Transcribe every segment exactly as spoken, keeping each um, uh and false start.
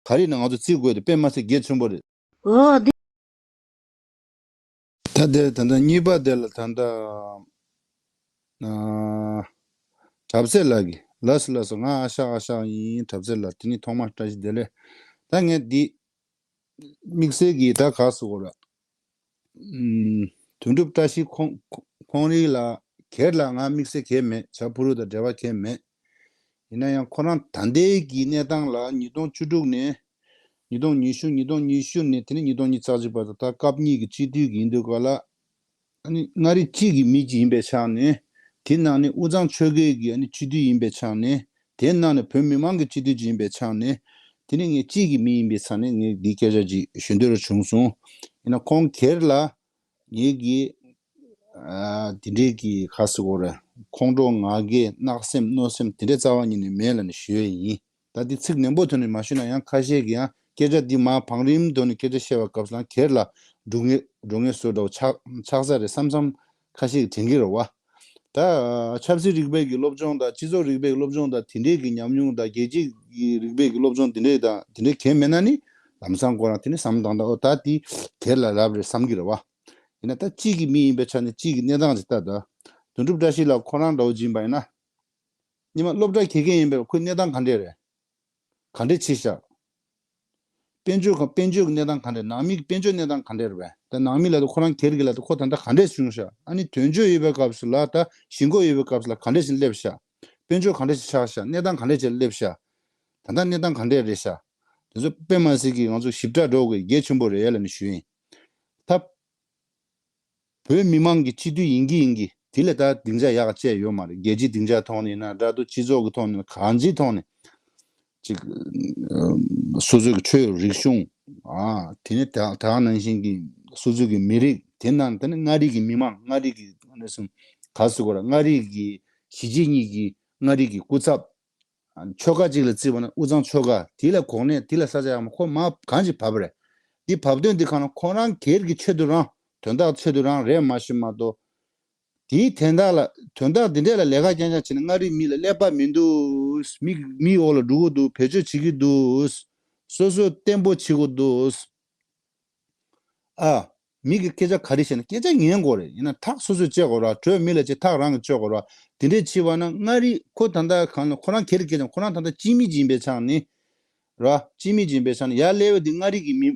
ག་རེ་ཡིན་ན་ང་ཚོ་བརྩི་དགོས་དེ་དཔེ་མ་སྲིད་གལ་ཆེན་པོ་རེད། འོ་དེ། ད་དེ་ད་ལྟ་གཉིས་པ་དེ་ལ་ད་ལྟ་ཨ། གྲབས་ཚེ་ལགས་ཀྱིས། ལགས་སོ་ལགས་སོ། ང་ཨ་ཤག་ཨ་ཤག་ཡིན། གྲབས་ཚེ་ལགས། དེ་ནི་ཐོག་མར་བཀྲ་ཤིས་བདེ་ལེགས། ད་ངས་འདི་དམིགས་བསལ་གྱིས་ད་ག་ཟེར་དགོས་རེད། ཨུམ། དོན་གྲུབ་བཀྲ་ཤིས་ཁོང་ཁོང་རང་ལ་སྒེར་ལ་ང་དམིགས་བསལ་གང་ཡང་མེད། བྱ་ཕོ་རུ་དང་འབྲེལ་བ་གང་ཡང་མེད། ཡིན་ན་ཡང་ཁོ་རང་ད་ལྟའི་གི་གནས་སྟངས་ལ་ཉིས་སྟོང་བཅུ་དྲུག་ནས་ཉིས་སྟོང་ཉི་ཤུ། ཉིས་སྟོང་ཉི་ཤུ་ནས་དེ་ནས་ཉིས་སྟོང་ཉི་ཤུ་རྩ་གཅིག་བར་དུ་ད་སྐབས་གཉིས་ཀྱི་སྤྱི་འཐུས་ཀྱི་ཡིན་དུས་ག་ལ། ཨ་ནི་མངའ་རིས་གཅིག་གི་མི་གཅིག་ཡིན་པའི་ཆ་ནས། དེ་ནང་ནས་དབུས་གཙང་ཆོལ་ཁའི་གི་ཨ་ནི་སྤྱི་འཐུས་ཡིན་པའི་ཆ་ནས། དེ་ནང་ནས་བོད་མི་མང་གི་སྤྱི་འཐུས་གཅིག་ཡིན་པའི་ཆ་ནས། དེ་ནི་ངས་གཅིག་གི་མི་ཡིན་པའི་ཆ་ནས་ངས་འདི་སྐད་ཆ་ཅིག་ཞུ་འདོད་བྱུང་སོང་། ཡིན་ན་ཁོང་སྒེར་ལ་ངེད་ཀྱི་ཨ་དེ་འདྲའི་གི་ག་ཟེར་དགོས་རེད། ཁོང་ཁྲོ་ང་རྒྱལ་གནག་སེམས་གནོད་སེམས་དེ་འདྲའི་རྩ་བ་ཉིད་ནས་མེད་ལབ་ནས་ཞུ་ཡས་ཡིན། ད་འདི་ཚིག་ནན་པོ་ཐོག་ནས་མ་ཞུས་ན་ཡང་ཁ་ཤས་ཀྱིས་ཡང་སྐད་ཆ་འདི་མར་བང་རིམ་ཐོག་ནས་སྐད་ཆ་བཤད་པའི་སྐབས་སུ་ཡང་སྒེར་ལ་སྡུག་བསྔལ་སྡུག་བསྔལ་བཟོ་འདྲ་བོ་ཆགས་ཆགས་ས་རེད་བསམ་བསམ་ཁ་ཤས་ཀྱིས་དྲན་གྱི་རེད་བ། ད་ཆབ་སྲིད་རིག་པའི་གི་སློབ་སྦྱོང་དང་སྤྱི་ཚོགས་རིག་པའི་སློབ་སྦྱོང་དང་དེ་འདྲའི་གི་ཉམས་མྱོང་དང་རྒྱལ་སྤྱིའི་གི་རིག་པའི་གི་སློབ་སྦྱོང་དེ་འདྲའི་དང་དེ་འདྲའི་གང་ཡང་མེད་ན་ནི་ལམ་སང་ཁོ་རང་དེ་ནི་བསམ་བློ་བཏང་སྟངས་ཨོ་ད་དེ་སྒེར་ལ་ལབ་རེད་བསམ་གྱི་རེད་བ། ཡིན་ན་ད་གཅིག་གི་མི་ཡིན་པའི་ཆ་ནས་གཅིག་གི་གནས་སྟངས་ཅིག་ལྟ་ད། དོན་གྲུབ་བཀྲ་ཤིས་ལགས་ཁོ་རང་འདྲ་བོ་ཅིག་ཡིན་པ་ཡིན་ན། ཉི་མ་སློབ་གྲྭ་དགེ་རྒན་ཡིན་པས་ཁོའི་གནས་སྟངས་ག་འདྲས་རེད། ག་འདྲས་བྱས་ཤག་དཔལ་འབྱོར་ག་དཔལ་འབྱོར་གྱི་གནས་སྟངས་ག་འདྲས། ནང་མི་གི་དཔལ་འབྱོར་གནས་སྟངས་ག་འདྲས་རེད་པས། ད་ནང་མི་ལ་ད་ཁོ་རང་སྒེར་གྱི་ལ་ད་ཁོ་ད་ལྟ་ག་འདྲས་བྱུང་ཤག་ཨ་ནི་དོན་གཅོད་ཡོད་པའི་སྐབས་སུ་ལ་ད་གཞིས་འགོ་ཡོད་པའི་སྐབས་སུ་ལ་ག་འདྲས་ཞིག་སླེབས་ཤག་དཔལ་འབྱོར་ག་འདྲས་ཞིག་ཆགས་ཤག་གནས་སྟངས་ག་འདྲས་ཅིག་སླེབས་ཤག་ད་ལྟ་གནས་སྟངས་ག་འདྲས་རེད་ཤག་དེ་ཚོ་དཔེ་མ་སྲིད་ཀྱི་ང་ཚོ་ཞིབ་ཕྲ་འགྲོ་དགོས་གལ་ཆེན་པོ་རེད་ལབ་ནས་ཞུ་ཡིན། ད། བོད་མི་མང་གི་སྤྱི་འཐུས་ཡིན་གྱི་ཡིན་གྱི་དེ་ལ་ད་སྡིངས་ཆ་ཡག་བཅས་ཡོད་མ་རེད། རྒྱལ་སྤྱིའི་སྡིངས་ཆ་ཐོག་ནས་ཡིན་ན་འདྲ་འདུག་སྤྱི་ཚོགས་ཀྱི་ཐོག་ནས་གང་ཅིའི་ཐོག་ནས་ཅིག་སོ་སོའི་གི་ཆོས་རིག་གཞུང་ཨ་དེ་ནས་ད་ད་ནང་བཞིན་གྱི་སོ་སོའི་གི་མི་རིགས་དེ་ནང་དེ་ནས་མངའ་རིས་ཀྱི་མི་མང་མངའ་རིས་ཀྱི་གནས་སུ་ག་ཟེར་དགོས་ར་མངའ་རིས་ཀྱི་གཞིས་བྱེས་གཉིས་ཀྱི་མངའ་རིས་ཀྱི་སྐུ་ཚབ། ཆོལ་ཁ་གཅིག་ལ་བརྩིས་པ་ན་དབུས་གཙང་ཆོལ་ཁ་དེ་ལ་གོ་གནས་དེ་ལ་ས་ཆ་ཡག་མོ་ཁོ་མ་གང་ཅིག་བབས་རེད། འདི་བབས་དོན་འདི་གང་ན་ཁོ་རང་སྒེར་གྱི་ཆེད་དུ་རང་དོན་དག་ཆེད་དུ་རང་རེད་མ་ཤེས་མ་གཏོགས། དེའི་དོན་དག་ལ་དོན་དག་འདི་འདྲས་ལ་ལས་ཀ་རྐྱང་རྐྱང་བྱས་ན་མངའ་རིས་མི་ལ་ཀླད་པ་མི་འདུག་མི་མིའི་འོག་ལ་འགྲོ་གི་འདུག་བེད་སྤྱོད་བྱེད་ཀྱི་འདུག་སོ་སོ་བརྟན་པོ་བྱེད་དགོས་འདུག་ཨ། མི་གི་སྐད་ཆ་ག་རེ་བཤད་ན་སྐད་ཆ་ཉན་དགོས་རེད། ཡིན་ན་ཐག་སོ་སོས་བཅད་དགོས་ར། གྲོས་མི་ལ་བཅད་ཐག་རང་གིས་གཅོད་དགོས་ར། དེ་འདྲས་བྱས་པ་ན་མངའ་རིས་ཁོ་ད་ལྟ་གང་ལ་ཁོ་རང་སྒེར་སྐད་ཆ་ཁོ་རང་ད་ལྟ་སྤྱི་མི་ཅིག་ཡིན་པའི་ཆ་ནས་ར། སྤྱི་མི་ཅིག་ཡིན་པའི་ཆ་ནས་ཡར་སླེབས་པ་འདི་མངའ་རིས་ཀྱི་མི་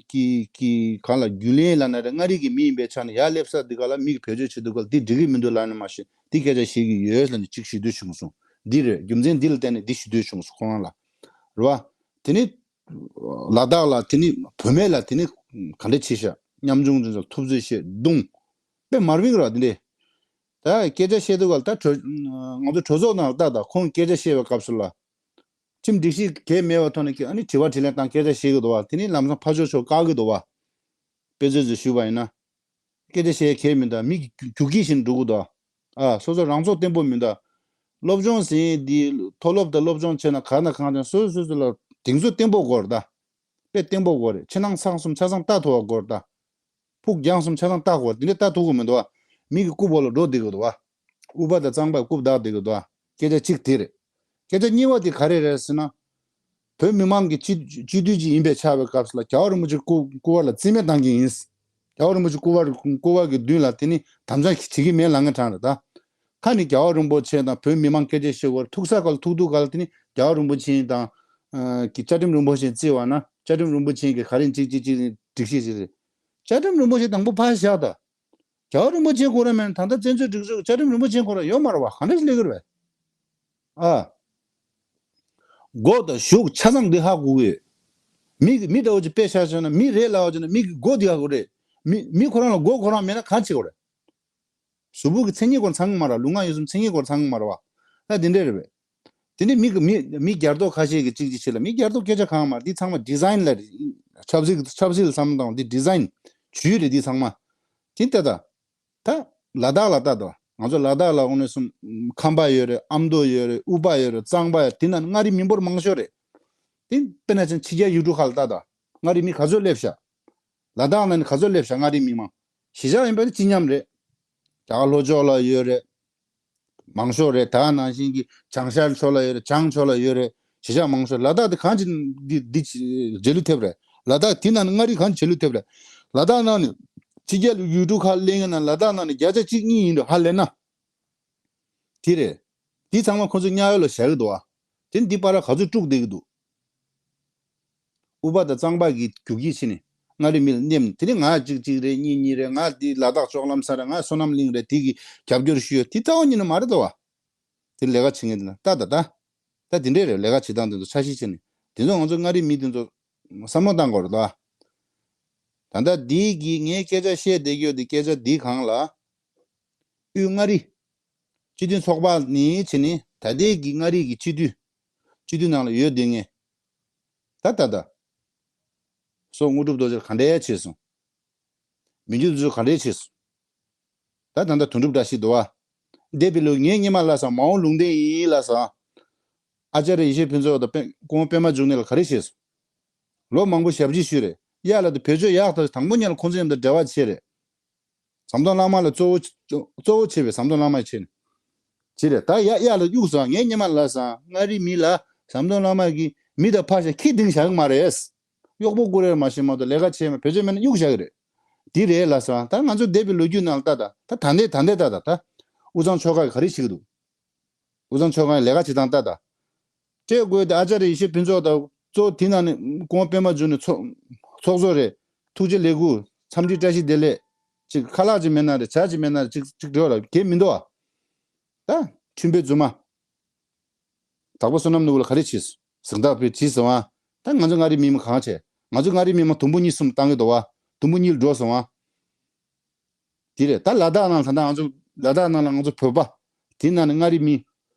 གི་གི་གང་ལ་རྒྱུན་ལས་ལ་ན་ར་མངའ་རིས་ཀྱི་མི་ཡིན་པའི་ཆ་ནས་ཡར་སླེབས་ས་འདི་ག་ལ་མི་གི་བེད་སྤྱོད་བྱེད་དུས་ག་ལ་འདི་འགྲིག་གི་མི་འདུག་ལབ་ནས་མ་ཤེས་འདི་སྐད་ཆ་བཤད་ཀྱི་ཡོད་ལབ་ནས་གཅིག་ཞུ་འདོད་བྱུང་སོང་། འདི་རེད། རྒྱུ་མཚན་འདི་ལ་བརྟེན་ནས་འདི་ཞུ་འདོད་བྱུང་སོང་ཁོ་རང་ལ་ར། དེ་ནི། ལ་དྭགས་ལ་དེ་ནི་བུད་མེད་ལ་དེ་ནི་ག་འདྲ་བྱེད་ཤག་ཉམ་ཆུང་ཚོ་ཐུབ་ཚོད་བཤད་རྡུང་། དཔེ་མར་བིང་ར་དེ་འདྲས། ད་སྐད་ཆ་བཤད་དུས་ག་ལ་ད་གྲོས་ང་ཚོ་གྲོས་ཚོགས་ནང་ལ་ལྟ་ད་ཁོང་སྐད་ཆ་བཤད་པའི་སྐབས་སུ་ལ། ཁྲིམས་སྒྲིག་གཞི་གས་མེད་པའི་ཐོག་ནས་ཨ་ནི་དྲི་བ་དྲིས་ལན་དང་སྐད་ཆ་བཤད་གི་འདུག་བ། དེ་ནི་ལམ་སང་ཕར་ཕྱོགས་ཕྱོགས་བཀག་གི་འདུག་བ། དཔེ་མཚོན་ཚོ་ཞུས་པ་ཡིན་ན། སྐད་ཆ་བཤད་གལ་མི་འདུག་མི་གི་རྒྱུག་ཁྱི་བཞིན་འགྲོ་གི་འདུག་ཨ་སོ་སོ་རང་ཚོགས་བརྟན་པོ་མི་འདུག་སློབ་སྦྱོང་ཟེར་འདི་མཐོ་སློབ་དང་སློབ་སྦྱོང་བྱས་ན་ག་ན་གང་དང་སོ་སོ་སོ་ལ་གདེང་ཚོད་བརྟན་པོ་དགོས་རེད་ད། དཔེ་བརྟན་པོ་དགོས་རེད། ཕྱི་ནང་གསང་གསུམ་ཆ་ཚང་ལྟ་ཐུབ་པ་དགོས་རེད་ད། ཕུགས་རྒྱང་གསུམ་ཆ་ཚང་ལྟ་དགོས་རེད། འདི་འདྲ་ལྟ་ཐུབ་ཀྱི་མི་འདུག་ཨ། མི་གི་སྐུ་བོ་ལ་འགྲོ་བསྡད་ཀྱི་འདུག་ཨ། དབུ་པ་དང་རྩང་པ་རྐུབ་བདག་བསྡད་ཀྱི་འདུག་ཨ། སྐད་ཆ་གཅིག་དེ་རེད། སྐད་ཆ་གཉིས་པ་དེ་ག་རེ་རེད་ཟེར་ན། བོད་མི་མང་གི་སྤྱི་སྤྱི་འཐུས་ཅིག་ཡིན་པའི་ཆགས་པའི་སྐབས་སུ་ལ་རྒྱལ་བ་རིན་པོ་ཆེ་སྐུ་སྐུ་པར་ལ་རྩིས་མེད་བཏང་གི་ཡིན། རྒྱལ་བ་རིན་པོ་ཆེ་སྐུ་པར་སྐུ་པར་གྱི་མདུན་ལ་དེ་ནི་དམ་བཅའ་བྱེད་ཀྱི་མེད་ལབ་ངེས་དྲང་རེད་ད། ཁ་ནི་རྒྱལ་བ་རིན་པོ་ཆེ་དང་བོད་མི་མང་སྐད་ཆ་བཤད་དགོས་རེད། ཐུག་ས་ག་ལ་ཐུག་ཐུག་ག་ལ་དེ་ནི་རྒྱལ་བ་རིན་པོ་ཆེ་དང་། གི་བཅའ་ཁྲིམས་རིན་པོ་ཆེ་བརྩི་བ་ན་བཅའ་ཁྲིམས་རིན་པོ་ཆེ་གི་ག་རེ་གཅིག་གཅིག་གཅིག་སྒྲིག་གཞི་ཞིག་རེད། བཅའ་ཁྲིམས་རིན་པོ་ཆེ་དང་པོ་ཕར་བཞག་ད། རྒྱལ་བ་རིན་པོ་ཆེ་ཁོ་རང་མིན་ད་ལྟ་བཙན་བྱོལ་སྒྲིག་འཛུགས་བཅའ་ཁྲིམས་རིན་པོ་ཆེ་ཁོ་རང་ཡོད་མ་རེད་བ། ག་འདྲ་ཞིག་སླེབས་ཀྱི་རེད་བས། ཨ། མགོ་དང་གཞུག་ཆ་ཚང་འདི་ཧ་གོ་གི་ཡོད། མི་གི་མི་འདྲ་བོ་ཅིག་དཔེ་བཞག་བྱས་ན་མི་རེད་ལབ་པ་བྱས་ན་མི་གི་མགོ་འདི་ཧ་གོ་རེད། མི་མི་ཁོ་རང་ལ་མགོ་ཁོ་རང་མེད་ན་གང་བྱེད་དགོས་རེད། གཟུགས་པོ་གི་མཚན་ཉིད་སྐོར་ཚང་གི་མ་རེད། ལུས་ངག་ཡིད་གསུམ་མཚན་ཉིད་སྐོར་ཚང་གི་མ་རེད་བ། ད་འདི་འདྲས་རེད་བས། དེ་ནས་མི་གི་མི་མི་རྒྱལ་ཐོག་ཁ་ཤས་ཀྱི་གཅིག་གཅིག་བྱེད་ལ་མི་རྒྱལ་ཐོག་སྐད་ཆ་གང་མ་རེད། འདི་ཚང་མ་ཌི་ཛའིན་ལ་རེད། ཆབ་སྲིད་ཆབ་སྲིད་ལ་བསམ་བློ་བཏང་བ་འདི་ཌི་ཛའིན་ཇུས་རེད་འདི་ཚང་མ། དེ་ལྟ་ད། ད་ལ་དྭགས་ལ་ལྟ་དང་ང་ཚོ་ལ་དྭགས་ལ་དངོས་གནས་སུ་ཁམས་པ་ཡོད་རེད། ཨ་མདོ་ཡོད་རེད། དབུས་པ་ཡོད་རེད། གཙང་པ་ཡོད་རེད། དེ་ན་མངའ་རིས་མི་འབོར་མང་ཤོས་རེད། དེ་དཔེར་ན་ཅན་ཕྱི་རྒྱལ་ཡུལ་གྲུ་ཁག་ལ་ལྟ་དང་མངའ་རིས་མི་ག་ཚོད་སླེབས་ཤག་ལ་དྭགས་ནང་ནས་ག་ཚོད་སླེབས་ཤག་མངའ་རིས་མི་མང་། གཞིས་ཆགས་ཡིན་པ་དེ་སྤྱི་མཉམ་རེད། རྒྱ་གར་ལྷོ་ཕྱོགས་ལ་ཡོད་རེད། མང་ཤོས་རེད། ད་ནང་བཞིན་གྱི་བྱང་ཤར་ཕྱོགས་ལ་ཡོད་རེད། བྱང་ཕྱོགས་ལ་ཡོད་རེད། གཞིས་ཆགས་མང་ཤོས་ལ་དྭགས་དེ་གང་ཅི་འདི་འདི་རྗེས་ལུས་ཐེབས་རེད། ལ་དྭགས་དེ་ནང་ནས་མངའ་རིས་གང་ཅི་རྗེས་ལུས་ཐེབས་རེད། ལ་དྭགས་ནང་ནས་ཕྱི་རྒྱལ་ལ་ཡུལ་གྲུ་ཁག་གླེང་ཡོད་ན་ལ་དྭགས་ནང་ནས་བརྒྱ་ཆ་གཅིག་གཉིས་ཡིན་འགྲོ་ཧ་ལས་ན། དེ་རེད། དེ་ཚང་མ་ཁོ་ཚོས་དམྱལ་བ་ལ་བཞག་གི་འདུག་ཨ། དེ་འདི་པར་ག་ཚོད་དཀྲུག་བསྡད་ཀྱི་འདུག་ཨུ་པ་དང་གཙང་པ་གི་རྒྱུག་ཁྱི་ཕྱིན་ནས་མངའ་རིས་མི་ལ་མནན། དེ་ནས་ང་གཅིག་གཅིག་རེད། གཉིས་གཉིས་རེད། ང་དེ་ལ་དྭགས་ལྕོག་ལམ་ས་རེད། ང་བསོད་ནམས་གླིང་རེད། དེ་གི་རྒྱབ་སྐྱོར་ཞུས་ཡོད། དེ་རྩ་བ་ཉིད་ནས་མ་རེད་དོ་བ། དེ་ལས་ཀ་བྱེད་མཁན་དེ་ན་ལྟ་ད་ད། ད་དེ་འདྲས་རེད། ལས་ཀ་བྱེད་སྟངས་དེ་ཚོ་འཆར་གཞི་བྱས་ནས་དེ་ཚོ་ང་ཚོ་མངའ་རིས་མི་དེ་ཚོ་བསམ་བློ་བཏང་དགོས་རེད་དོ། ད་ལྟ་འདི་གི་ངས་སྐད་ཆ་བཤད་བསྡད་ཀྱི་ཡོད། དེ་སྐད་ཆ་འདི་གང་ལ། དབུས་མངའ་རིས་སྤྱི་མཐུན་ཚོགས་པ་ནི་བྱས་ནས་ད་ལྟའི་གི་མངའ་རིས་ཀྱི་སྤྱི་འཐུས། སྤྱི་འཐུས་ནང་ལ་ཡོད་དེ་ངས། ད་ད་ད། སོག་དངོས་གྲུབ་རྡོ་རྗེར་ག་འདྲས་བྱས་སོང་། མི་འགྱུར་རྡོ་རྗེར་ག་འདྲས་བྱས་སོང་། ད་ད་ད་དོན་གྲུབ་བཀྲ་ཤིས་འདུག་བ། འདས་པའི་ལོ་ངའི་སྔོན་མ་ལ་སང་མ་འོངས་ལུང་བསྟན་ཡིན་ལ་སང་། ཨ་ཅར་ཡེ་ཤེས་ཕུན་ཚོགས་དང་སྐུ་ངོ་པད་མ་འབྱུང་གནས་ལ་ག་རེ་བྱས་སོང་། ལོ་མང་པོ་ཞབས་ཕྱི་ཞུས་རེད། གཡག་ལ་དུ་བེད་སྤྱོད་ཡག་ཐོག་དང་པོ་ཉིད་ལ་ཁོང་ཚོ་མཉམ་དུ་འབྲེལ་བ་བྱས་རེད། ཟམ་གདོང་བླ་མ་ལ་གཙོ་བོ་གཙོ་བོ་བྱས་པའི་ཟམ་གདོང་བླ་མ་བྱས་ནས། ཅི་རེད་ད་ཡ་གཡག་ལ་གཡུག་སོང་། ངའི་སྔོན་མ་ལ་སང་མངའ་རིས་མི་ལ་ཟམ་གདོང་བླ་མ་གིས་མི་དང་ཕར་བཞག་ཁྱི་འདིང་བཞག་གི་མ་རེད། གཡོག་པོ་བཀུར་ཡ་མ་ཤེས་མ་གཏོགས་ལས་ཀ་བྱས་མ་བེད་སྤྱོད་མེད་ན་གཡུག་བཞག་གི་རེད། འདི་རེད་ལ་སང་ད་ང་ཚོ་འདས་པའི་ལོ་རྒྱུས་ནང་ལ་ལྟ་ད་ད་ད་ལྟའི་ད་ལྟའི་ལྟ་ད་ད་དབུས་གཙང་ཆོལ་ཁ་གིས་ག་རེ་བྱེད་ཀྱི་འདུག་དབུས་གཙང་ཆོལ་ཁ་ཡི་ལས་ཀ་བྱེད་སྟངས་ལྟ་ད། སྤྲད་དགོས་དེ་ཨ་ཅར་ཡེ་ཤེས་ཕུན་ཚོགས་དང་གཙོ་བོ་དེ་ནང་ནས་སྐུ་ངོ་པད་མ་འབྱུང་གནས་ཚོགས་ཚོགས་གཙོ་རེད། ཐུགས་རྗེ་ལེགས་དགུ། འཚམས་འདྲི་བཀྲ་ཤིས་བདེ་ལེགས། ཅིག་ཁ་ལག་ཅིག་མེད་ན་རེད། ཇ་ཅིག་མེད་ན་རེད། ཅིག་ཅིག་འགྲོ་ལ་གལ་མི་འདུག་ཨ། ད་ཁྲིམས་དཔོན་རྫུན་མ། དྭགས་པོ་བསོད་ནམས་ནོར་བུ་ལ་ག་རེ་བྱས་སོང་། གཟེངས་རྟགས་ཕུལ་བྱས་སོང་ཨ། ད་ང་ཚོ་མངའ་རིས་མི་མང་གང་བྱས། ང་ཚོ་མངའ་རིས་མི་མང་དུམ་བུ་གཉིས་གསུམ་བཏང་གི་འདུག་བ། དུམ་བུ་གཉིས་ལ་འགྲོ་སོང་ཨ། དེ་རེད། ད་ལ་དྭགས་ནང་ད་ལྟ་ང་ཚོ་ལ་དྭགས་ནང་ལ་ང་ཚོ་བོད་པ་དེ་ནང་ནས་མངའ་རིས་མི་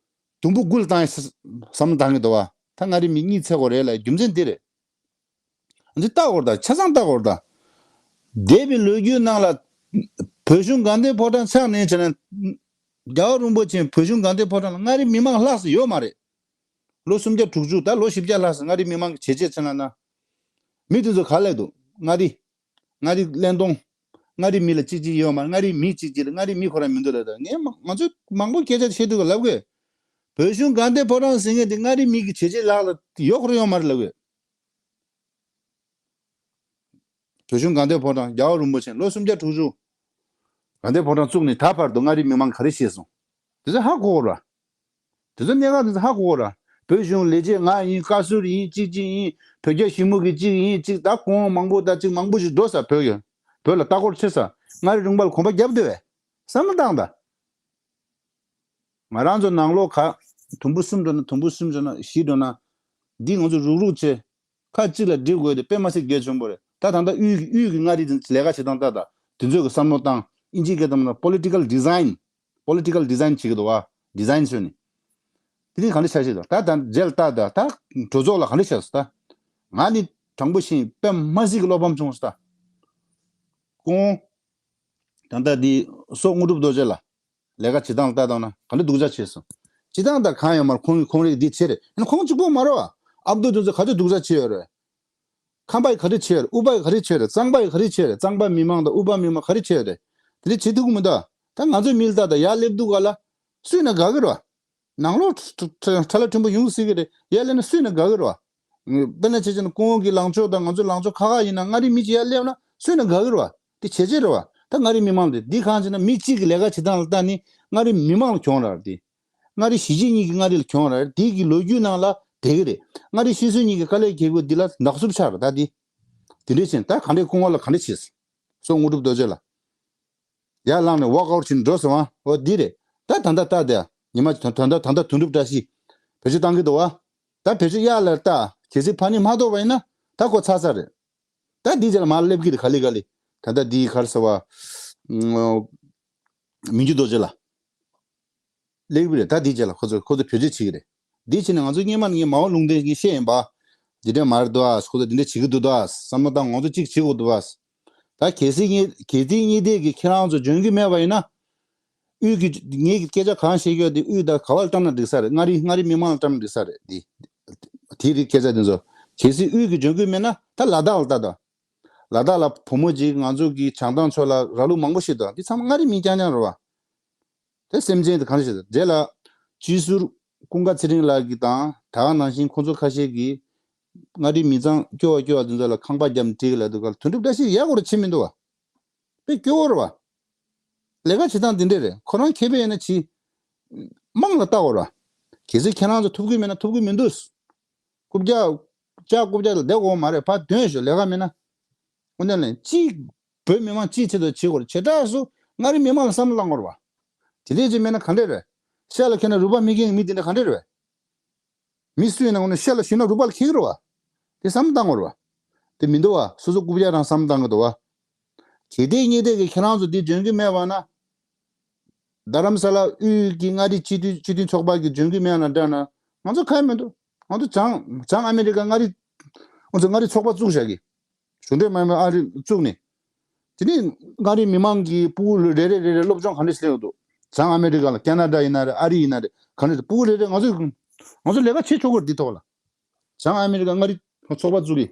དུམ་བུ་དགུ་ལ་བཏང་ཡ་བསམ་བློ་བཏང་གི་འདུག་བ། ད་མངའ་རིས་མི་གཉིས་ཚད་དགོས་རེད་ལ་རྒྱུ་མཚན་དེ་རེད། འདི་ལྟ་དགོས་རེད་ད། ཆ་ཚང་ལྟ་དགོས་རེད་ད། འདས་པའི་ལོ་རྒྱུས་ནང་ལ་བོད་གཞུང་དགའ་ལྡན་ཕོ་བྲང་ཆགས་ནས་བྱས་ན། རྒྱལ་བ་རིན་པོ་ཆེ་བོད་གཞུང་དགའ་ལྡན་ཕོ་བྲང་ལ་མངའ་རིས་མི་མང་ལྷག་ཙམ་ཡོད་མ་རེད། ལོ་སུམ་བརྒྱ་དྲུག་ཅུ་ད་ལོ་བཞི་བརྒྱ་ལྷག་ཙམ་མངའ་རིས་མི་མང་གི་བྱས་རྗེས་ཚོ་ན་ན། མི་དེ་ཚོ་ག་ལས་འདུག་མངའ་རིས། མངའ་རིས་གླེང་སྟངས། མངའ་རིས་མི་ལ་གཅིག་གཅིག་ཡོད་མ་རེད། མངའ་རིས་མི་གཅིག་གཅིག་ལ་མངའ་རིས་མི་ཁོ་རང་མི་འདུག་ལབ་ད། ངས་མ་ང་ཚོས་མང་པོ་སྐད་ཆ་བཤད་དུས་ལབ་གི། བོད་གཞུང་དགའ་ལྡན་ཕོ་བྲང་ཟེར་མཁན་དེ་མངའ་རིས་མི་གི་བྱས་རྗེས་ལག་ལ་ཡོད་ཁོ་རང་ཡོད་མ་རེད་ལབ་གི། བོད་གཞུང་དགའ་ལྡན་ཕོ་བྲང་རྒྱལ་བ་རིན་པོ་ཆེ་ལོ་སུམ་བརྒྱ་དྲུག་ཅུ། དགའ་ལྡན་ཕོ་བྲང་བཙུགས་ནས་ད་བར་དུ་མངའ་རིས་མི་མང་ག་རེ་བྱས་སོང་། དེ་ཚོ་ཧ་གོ་དགོས་ར། དེ་ཚོ་གནད་འགག་དེ་ཚོ་ཧ་གོ་དགོས་ར། བོད་གཞུང་ལས་བྱེད་ང་ཡིན། བཀའ་ཟུར་ཡིན། གཅིག་གཅིག་ཡིན། བོད་རྒྱ་ཞི་མོལ་གྱི་གཅིག་ཡིན། གཅིག་ད་གོང་མང་པོ་ད་གཅིག་མང་པོ་ཞིག་འགྲོ་ས། བོད་ཡོད། བོད་ལ་ལྟ་སྐོར་བྱེད་ས། མངའ་རིས་ལུང་པ་ལ་གོམ་པ་བརྒྱབ་བསྡད་པས། བསམ་བློ་བཏང་ད། ང་རང་ཚོ་ནང་ལོགས་ག་དུམ་བུ་གསུམ་འགྲོ་ན། དུམ་བུ་གསུམ་འགྲོ་ན། བཞི་འགྲོ་ན། འདི་ང་ཚོ་རུག་རུག་བྱས། ཁ་གཅིག་ལ་སྒྲིལ་དགོས་དེ་དཔེ་མ་སྲིད་གལ་ཆེན་པོ་རེད། ད་ད་ལྟ་དབུས་ཀྱི་དབུས་ཀྱི་མངའ་རིས་དེ་ལས་ཀ་བྱེད་སྟངས་ལྟ་ད། དེ་ཚོས་ཀྱི་བསམ་བློ་བཏང་། ཨིན་ཇིའི་སྐད་དུ་མ་ན་political design། political design་བྱེད་ཀྱི་འདུག་བ། design་བཟོས་ནས། དེ་རིང་ག་འདྲ་ཆགས་ཤིག་ད་ད་ད་རྗེས་ལ་ལྟ་ད་ད་གྲོས་ཚོགས་ལ་ག་འདྲ་ཆགས་སོང་ད། ང་ནི་དྲང་པོ་བཤད་དཔེ་མ་སྲིད་ཀྱི་བློ་ཕམ་བྱུང་སོང་ད། ཁོང་ད་ལྟ་འདི་སོག་དངོས་གྲུབ་རྡོ་རྗེ་ལ། ལས་ཀ་བྱེད་སྟངས་ལ་ལྟ་དང་ན་ག་འདྲ་སྡུག་ཅག་བྱས་སོང་། སྤྱི་བཏང་ད་གང་ཡོད་མར་ཁོང་གི་ཁོང་རིགས་འདི་བྱེད་རེད། ཡིན་ན་ཁོང་གཅིག་པོ་མ་རེད་བ། ཨ་མདོ་དེ་ཚོ་ག་ཚོད་སྡུག་ཅག་བྱས་ཡོད་རེད། ཁམས་པ་ཡི་ག་རེ་བྱས་ཡོད་རེད། དབུས་པ་ཡི་ག་རེ་བྱས་ཡོད་རེད། གཙང་པ་ཡི་ག་རེ་བྱས་ཡོད་རེད། གཙང་པ་མི་མང་དང་དབུས་པ་མི་མང་ག་རེ་བྱས་ཡོད་རེད། དེ་འདྲ་བྱེད་ཐུབ་ཀྱི་མི་འདུག་ད་ང་ཚོའི་མི་ལ་ལྟ་ད་ཡར་སླེབས་དུས་ག་ལ་སུས་ན་དགའ་གི་རེད་བ། ནང་ལོགས་ཁྲ་ཁྲ་ཁྲ་ལ་ཕྲན་བུ་ཡོང་སྲིད་ཀྱི་རེད། ཡར་སླེབས་ན་སུས་ན་དགའ་གི་རེད་བ། དཔེར་ན་བྱས་ཙང་ཁོང་གི་ལངས་ཕྱོགས་དང་ང་ཚོའི་ལངས་ཕྱོགས་ཁ་ཁ་ཡིན་ན་མངའ་རིས་མི་གཅིག་ཡར་སླེབས་ན་སུས་ན་དགའ་གི་རེད་བ། དེ་བྱས་རྗེས་རེད་བ། ད་མངའ་རིས་མི་མང་དེ་འདི་གང་བྱས་ན་མི་གཅིག་གི་ལས་ཀ་བྱེད་སྟངས་ལ་ལྟ་ནི་མངའ་རིས་མི་མང་ལ་གྱོང་རག་རེད་དེ། མངའ་རིས་གཞིས་བྱེས་གཉིས་ཀྱི་མངའ་རིས་ལ་གྱོང་རག་རེད། དེ་གི་ལོ་རྒྱུས་ནང་ལ་དེ་གི་རེད། མངའ་རིས་ཤི་གསོན་གཉིས་ཀྱི་དཀའ་ལས་ཁེལ་དགོས་འདི་ལ་ནག་སུབ་ཆགས་རེད་ད་འདི། དེ་འདྲས་བྱས་ད་ག་འདྲས་ཁོང་བ་ལ་ག་འདྲས་བྱས། སོག་དངོས་གྲུབ་རྡོ་རྗེ་ལ། ཡར་ལངས་ནས་walk out་བྱས་ནས་འགྲོ་སོང་ཨ། འོ་འདི་རེད། ད་ད་ལྟ་ལྟ་དེ་ཉི་མ་ད་ད་ད་ད་དོན་གྲུབ་བཀྲ་ཤིས་བེད་སྤྱོད་བཏང་གི་འདུག་ཨ། ད་བེད་སྤྱོད་གཡག་ལ་ལྟ། གལ་སྲིད་ཕ་ནི་མ་ཐོབ་པ་ཡིན་ན་ད་ཁོ་ཚར་ཚར་རེད། ད་འདི་རྗེས་ལ་མར་སླེབས་ཀྱི་རེད། ག་ལེ་ག་ལེ། ད་ལྟ་འདི་གར་ཟེར་བ། མི་འགྱུར་རྡོ་རྗེ་ལ། སླེབས་ཀྱི་རེད། ད་འདི་རྗེས་ལ་ཁོ་ཚོ་ཁོ་ཚོ་བེད་སྤྱོད་བྱེད་ཀྱི་རེད། འདི་བྱས་ནས་ང་ཚོ་སྔོན་མ་ནས་ངས་མ་འོངས་ལུང་བསྟན་གྱི་བཤད་ཡིན་པ། འདི་འདྲ་མ་རེད་འདུག་ཨ། ཁོ་ཚོ་འདི་འདྲ་བྱེད་ཀྱི་འདུག་འདུག་ཨ། བསམ་བློ་བཏང་། ང་ཚོ་གཅིག་བྱེད་དགོས་འདུག་ཨ། ད་གལ་སྲིད་ངས་གལ་སྲིད་གཉིས་ལྡན་གྱི་ཁྱེད་རང་ཚོ་འཇོན་གྱི་མེད་པ་ཡིན་ན། དབུས་ཀྱི་ངེད་ཀྱི་སྐད་ཆ་གང་བཤད་ཀྱི་ཡོད་དེ་དབུས་ད་ག་བ་ལ་བཀྲམ་ན་འགྲིག་ས་རེད། མངའ་རིས་མངའ་རིས་མི་མང་ལ་བཀྲམ་ན་འགྲིག་ས་རེད་དེ། དེའི་རིགས་སྐད་ཆ་དེ་ཚོ། གལ་སྲིད་དབུས་ཀྱི་འཇོན་གྱི་མེད་ན་ད་ལ་དྭགས་ལ་ལྟ་དང་། ལ་དྭགས་ལ་བུ་མོ་གཅིག་ང་ཚོ་གི་བྱང་ཐང་ཕྱོགས་ལ་ར་ལུག་མང་པོ་ཞིག་དང་འདི་ཚང་མ་མངའ་རིས་མི་རྐྱང་རྐྱང་རེད་བ། དེ་སེམས་ཅན་དེ་གང་ཞིག་དང་འབྲེལ་ལ། སྤྱི་ཟུར་ ཀུན་དགའ་ཚེ་རིང་ལགས་ཀྱིས་དང་ད་ག་ནང་བཞིན་ཁོང་ཚོ་ཁ་ཤས་ཀྱིས་མངའ་རིས་མི་ཚང་སྐྱོ་བ་སྐྱོ་བ་དེ་ཚོ་ལ་ཁང་པ་བརྒྱབ་ནས་བྲིས་ལབ་འདུག་ག་དོན་གྲུབ་བཀྲ་ཤིས་ཡག་པོ་ར་བྱེད་མི་འདུག་བ། དཔེ་སྐྱོ་བོ་རེད་བ། ལས་ཀ་བྱེད་སྟངས་འདི་འདྲས་རེད། ཁོ་རང་མཁས་པ་ཡིན་ན་བྱེད། དམངས་ལ་ལྟ་དགོས་ར། གལ་སྲིད་ཁྱེད་རང་ཚོ་ཐུབ་ཀྱི་མེད་ན་ཐུབ་ཀྱི་མི་འདུག་རྐུབ་བཀྱག་ལྕགས་རྐུབ་བཀྱག་ལ་བསྡད་དགོས་མ་རེད། ཕར་འདོན་ཤོག་ལས་ཀ་མེད་ན། དངོས་གནས་ལན་གཅིག་བོད་མི་མང་སྤྱིའི་ཆེད་དུ་བྱེད་དགོས་རེད། བྱེ་བྲག་སུ་མངའ་རིས་མི་མང་ལ་བསམ་བློ་བཏང་དགོས་རེད་བ། དེ་འདྲས་ཅིག་མེད་ན་ག་འདྲས་རེད། ཤ་ལ་ཁེན་ན་རུས་པ་མི་ཁེན་གི་མི་དེ་འདྲ་ག་འདྲས་རེད་བས། མི་སུ་ཡིན་ན་ངོ་ནས་ཤ་ལ་ཞུས་ན་རུས་པ་ལ་ཁེག་རེད་བ། དེ་བསམ་བློ་བཏང་དགོས་རེད་བ། དེ་མི་འདུག་བ། སོ་སོ་རྐུབ་བཀྱག་རང་བསམ་བློ་བཏང་གི་འདུག་བ། གལ་ཏེ་ངས་དེ་གི་ཁྱེད་རང་ཚོ་འདི་འཇོན་གི་མེད་བ་ན། རྡ་རམ་ས་ལ་དབུས་ཀྱི་མངའ་རིས་སྤྱི་འཐུས་སྤྱི་མཐུན་ཚོགས་པ་གི་འཇོན་གི་མེད་ན་འདྲ་ན། ང་ཚོ་ཁ་ཡ་མི་འདུག་ང་ཚོ་བྱང་བྱང་ཨ་མེ་རི་ཀ་མངའ་རིས། ང་ཚོ་མངའ་རིས་ཚོགས་པ་བཙུགས་བཞག་གི་གཞུང་འབྲེལ་མ་ཡིན་པའི་ཨ་རི་བཙུགས་ནས། དེ་ནས་མངའ་རིས་མི་མང་གི་ཕྲུ་གུ་རེ་རེ་རེ་རེ་སློབ་སྦྱོང་ག་འདྲ་ཞིག་སླེབས་འདུག་བྱང་ཨ་མེ་རི་ཀ་ལ་ཁེ་ན་ཌ་ཡིན་ན་རེད། ཨ་རི་ཡིན་ན་རེད། ག་འདྲ་ཕྲུ་གུ་རེ་རེ་ང་ཚོས་ང་ཚོ་ལས་ཀ་བྱེད་ཆོག་གི་རེད། འདི་ཐོག་ལ་བྱང་ཨ་མེ་རི་ཀ་མངའ་རིས་ཚོགས་པ་བཙུགས་གི་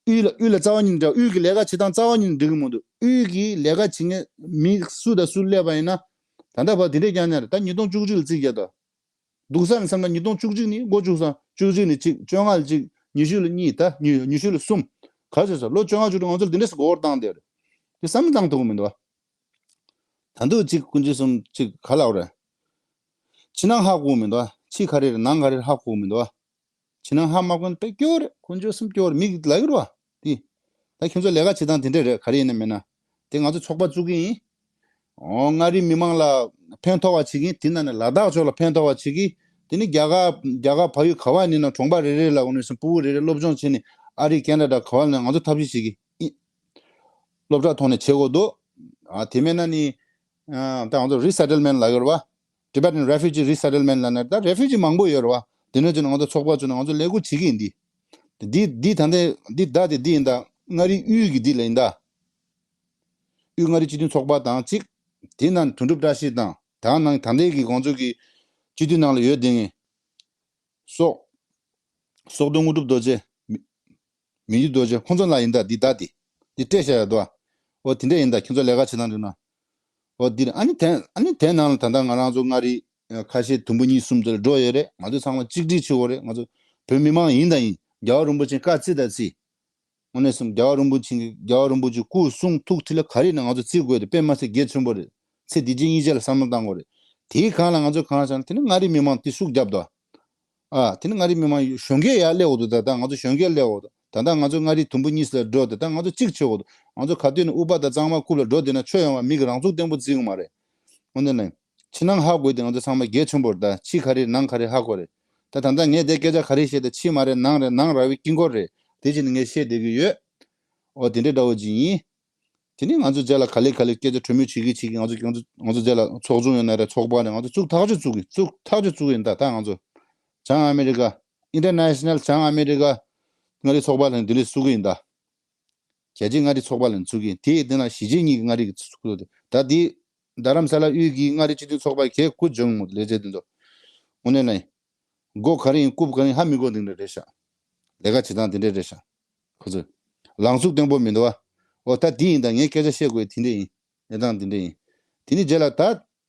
དབུས་ལ་དབུས་ལ་རྩ་བ་ཉིད་འདྲ། དབུས་ཀྱི་ལས་ཀ་བྱེད་སྟངས་རྩ་བ་ཉིད་འགྲིག་གི་མི་འདུག་དབུས་ཀྱི་ལས་ཀ་བྱེད་མཁན་མི་སུ་དང་སུ་སླེབས་པ་ཡིན་ན། ད་ལྟ་བར་དེ་འདྲས་ཀྱང་ཉར་ད་ཉིས་སྟོང་བཅུ་གཅིག་ལ་རྩིས་བརྒྱབ་ད། སྡུག་ས་ནས་བསམ་ན་ཉིས་སྟོང་བཅུ་གཅིག་ནས་འགོ་བཙུགས་སོང་། བཅུ་གཅིག་ནས་གཅིག་བཅོ་ལྔ་ལ་གཅིག་ཉི་ཤུ་ལ་གཉིས། ད་ཉི་ཉི་ཤུ་ལ་གསུམ། ག་ཚོད་སོང་། ལོ་བཅོ་ལྔ་བཅུ་དྲུག་ང་ཚོ་ལ་འདི་འདྲས་སུ་མགོ་བོར་བཏང་བསྡད་རེད། དེ་བསམ་བློ་བཏང་ཐུབ་ཀྱི་མི་འདུག་བ། ད་དུང་གཅིག་ཀུན་སྤྱོད་གསུམ་གཅིག་ག་ལབ་རེད། ཕྱི་ནང་ཧ་གོ་མི་འདུག་བ། ཕྱི་ག་རེ་རེད་ནང་ག་རེ་རེད་ཧ་གོ་མི་འདུག་བ། ཕྱི་ནང་ཧ་མ་གོ་ན་དཔེ་སྐྱོ་བོ་རེད། ཀུན་སྤྱོད་གསུམ་སྐྱོ་བོ་རེད། མི་གིས་ལབ་ཀྱི་རེད་བ། དེ། ད་ཁྱོད་ཚོ་ལས་ཀ་བྱེད་སྟངས་དེ་འདྲས་རེད། ག་རེ་ཡིན་ན་མིན་ན། དེ་ང་ཚོ་ཚོགས་པ་བཙུགས་ཀྱི་ཡིན། ཨོ། མངའ་རིས་མི་མང་ལ་ཕན་ཐོགས་པ་བྱེད་ཀྱི་ཡིན། དེ་ནང་ནས་ལ་དྭགས་ཕྱོགས་ལ་ཕན་ཐོགས་པ་བྱེད་ཀྱི་ཡིན། དེ་ནི་རྒྱ་གར་རྒྱ་གར་བལ་ཡུལ་ག་བ་ཡིན་ན་གྲོང་པ་རེ་རེ་ལ་འོ་ནས་སོང་ཕྲུ་གུ་རེ་རེ་སློབ་སྦྱོང་བྱས་ནས་ཨ་རི་ཁེ་ན་ཌ་ག་བ་ལ་ང་ཚོ་ཐབས་ཤེས་བྱེད་ཀྱི་ཡིན། སློབ་གྲྭ་ཐོག་ནས་བྱེད་དགོས་འདུག་ཨ། དེ་མེད་ན་ནི། ཨ། ད་ང་ཚོ་རི་སེ་ཊལ་མེན་ཊི་ལབ་ཡོད་རེད་བ། Tibetan Refugee Resettlement ལབ་ན་ད་རེ་ཕུ་ཇི་མང་པོ་ཡོད་རེད་བ། དེ་འདྲ་བྱས་ན་ང་ཚོ་ཚོགས་པ་བཙུགས་ནས་ང་ཚོ་ལས་འགུལ་བྱེད་ཀྱི་ཡིན། འདི་འདི་འདི་ད་ལྟ་འདི་ཟླ་དེ་འདི་ཡིན་ད། མངའ་རིས་དབུས་ཀྱི་འདི་ལ་ཡིན་ད། དབུས་མངའ་རིས་སྤྱི་མཐུན་ཚོགས་པ་དང་གཅིག་དེ་ནང་དོན་གྲུབ་བཀྲ་ཤིས་དང་ད་ནང་ད་ལྟའི་གི་ང་ཚོ་གི་སྤྱི་འཐུས་ནང་ལ་ཡོད་དེ་ངས། སོག་སོག་སྡོང་དངོས་གྲུབ་རྡོ་རྗེ། མི་མི་ཡུལ་རྡོ་རྗེ་ཁོང་ཚོ་ལ་ཡིན་ད། འདི་ད་འདི་འདི་སྤྲད་བཞག་ཡོད་དོ། འོ་དེ་འདྲ་ཡིན་ད། ཁྱོད་ཚོ་ལས་ཀ་བྱེད་སྟངས་འདྲ་ན། འོ་འདིར་ཨ་ནི་དེ་ཨ་ནི་དེ་ནང་ལ་ད་ལྟ་ང་རང་ཚོ་མངའ་རིས་ཁ་ཤས་དུམ་བུ་གཉིས་གསུམ་དེ་ལ་འགྲོ་ཡོད་རེད། ང་ཚོ་ཚང་མ་གཅིག་སྒྲིལ་བྱེད་དགོས་རེད། ང་ཚོ་བོད་མི་མང་ཡིན་ད་ཡིན། རྒྱལ་བ་རིན་པོ་ཆེ་བཀའ་བརྩི་ད་བརྩི། དངོས་གནས་སེམས་རྒྱལ་བ་རིན་པོ་ཆེ་གི་རྒྱལ་བ་རིན་པོ་ཆེ་སྐུ་གསུང་ཐུགས་ཁྲི་ལ་ག་རེ་ཡིན་ན་ང་ཚོ་བརྩི་དགོས་དེ་དཔེ་མ་ཚད་གལ་ཆེན་པོ་རེད། ཚེ་འདི་ཕྱི་གཉིས་ཆ་ལ་བསམ་བློ་བཏང་དགོས་རེད། དེའི་སྒང་ལ་ང་ཚོ་གང་བྱས་ན་དེ་ནི་མངའ་རིས་མི་མང་དེ་ཤུགས་རྒྱབ་དོ། ཨ། དེ་ནི་མངའ་རིས་མི་མང་གཞོན་སྐྱེས་ཡར་སླེབས་འོ་དོ། ད་ལྟ་ང་ཚོ་གཞོན་སྐྱེས་སླེབས་འོ་དོ། ད་ལྟ་ང་ཚོ་མངའ་རིས་དུམ་བུ་གཉིས་ལ་འགྲོ་དེ་ད་ང་ཚོ་གཅིག་བྱེད་འོ་དོ། ང་ཚོ་ག་དུས་ནས་དབུ་པ་དང་གཙང་མ་རྐུབ་ལ་འགྲོ་དེ་ན་ཆོས་ཡོང་བ་མི་གི་རང་ཚུགས་བརྟན་པོ་བརྩི་གི་མ་རེད། འོ་ན་ནི། ཕྱི་ནང་ཧ་གོ་དེ་ང་ཚོ་ཚང་མ་གལ་ཆེན་པོ་རེད། ད་ཕྱི་ག་རེ་ནང་ག་རེ་ཧ་གོ་རེད། ད་ད་ལྟ་ངས་དེ་སྐད་ཆ་ག་རེ་བཤད་ད་ཕྱི་མ་རེད་ནང་རེད། ནང་ར་བའི་དཀྱིལ་འཁོར་རེད། དེ་བྱས་ནས་ངས་བཤད་བསྡད་ཀྱི་ཡོད། འོ་དེ་འདྲའི་འདྲ་བོ་ཅིག་ཡིན། དེ་ནི་ང་ཚོ་རྗེས་ལ་ག་ལེ་ག་ལེ་སྐད་ཆ་གྲོས་མོལ་བྱེད་ཀྱི་བྱེད་ཀྱི་ང་ཚོ་ང་ཚོ་ང་ཚོ་རྗེས་ལ་ཚོགས་ཆུང་ཡོད་ན་རེད། ཚོགས་པ་རེད། ང་ཚོ་བཙུགས་ཐག་ཆོད་བཙུགས་ཀྱི་བཙུགས་ཐག་ཆོད་བཙུགས་ཀྱི་ཡིན། ད་ད་ང་ཚོ་བྱང་ཨ་མེ་རི་ཀ་International བྱང་ཨ་མེ་རི་ཀ་མངའ་རིས་ཚོགས་པ་ལ་འདི་འདྲ་བཙུགས་ཀྱི་ཡིན་ད། རྒྱལ་སྤྱིའི་མངའ་རིས་ཚོགས་པ་ལ་བཙུགས་ཀྱི་ཡིན། དེ་ཡི་སྟེང་ལ་གཞིས་བྱེས་གཉིས་ཀྱི་མངའ་རིས་ཀྱི་ཚོགས་པ་ད་འདི་རྡ་རམ་ས་ལ་དབུས་ཀྱི་མངའ་རིས་སྤྱི་མཐུན་ཚོགས་པ་གས་སྐུ་སྦྱོང་མོ་ལས་བྱེད་དེ་ཚོ་དངོས་གནས་ལ་ཡིན། མགོ་ག་རེ་ཡིན་རྐུབ་ག་རེ་ཡིན་ཧ་མི་གོ་དེ་འདྲ་རེད་ཤག་ལས་ཀ་བྱེད་སྟངས་དེ་འདྲ་རེད་ཤག་ཁོ་ཚོས་ལངས་ཚུགས་བརྟན་པོ་མི་འདུག་བ། འོ་ད་འདི་ཡིན་ད། ངས་སྐད་ཆ་བཤད་དགོས་དེ་འདྲ་ཡིན། གནས་སྟངས་འདི་འདྲ་ཡིན། དེ་ནི་རྗེས་ལ་ད་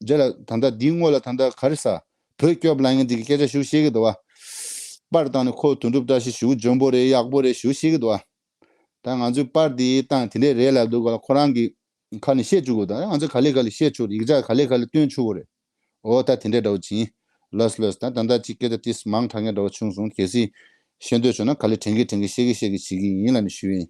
རྗེས་ལ་ད་ལྟ་འདིའི་སྔོན་ལ་ད་ལྟ་ག་རེ་ཟ། བོད་སྐྱོབ་ལབ་མཁན་འདི་གི་སྐད་ཆ་ཞུ་ཤེས་ཀྱི་འདུག་བ། པར་བཏང་ནས་ཁོ་དོན་གྲུབ་བཀྲ་ཤིས་ཞུ་འཇོན་པོ་རེད། ཡག་པོ་རེད་ཞུ་ཤེས་ཀྱི་འདུག་བ། ད་ང་ཚོས་པར་འདི་བཏང་དེ་འདྲས་རེད་ལབ་འདུག་ག་ཁོ་རང་གི་ཁ་ནས་བཤད་བཅུག་དགོས། ད་ང་ཚོས་ག་ལེ་ག་ལེ་བཤད་ཆོག་རེད། ཡིག་ཆ་ག་ལེ་ག་ལེ་སྟོན་ཆོག་གི་རེད། འོ་ད་དེ་འདྲས་འདྲ་བོ་ཅིག་ཡིན། ལགས་ལགས། ད་ད་ལྟ་ཅིག་སྐད་ཆ་ཏིས་མང་དྲགས་མཁན་འདྲ་བོ་བྱུང་སོང་། གལ་སྲིད་ཤེས་འདོད་བྱུང་ན་ག་ལེ་དྲན་གི་དྲན་གི་བཤད་གི་བཤད་གི་བྱེད་ཀྱི་ཡིན་ལབ་ནས་ཞུས་ཡིན།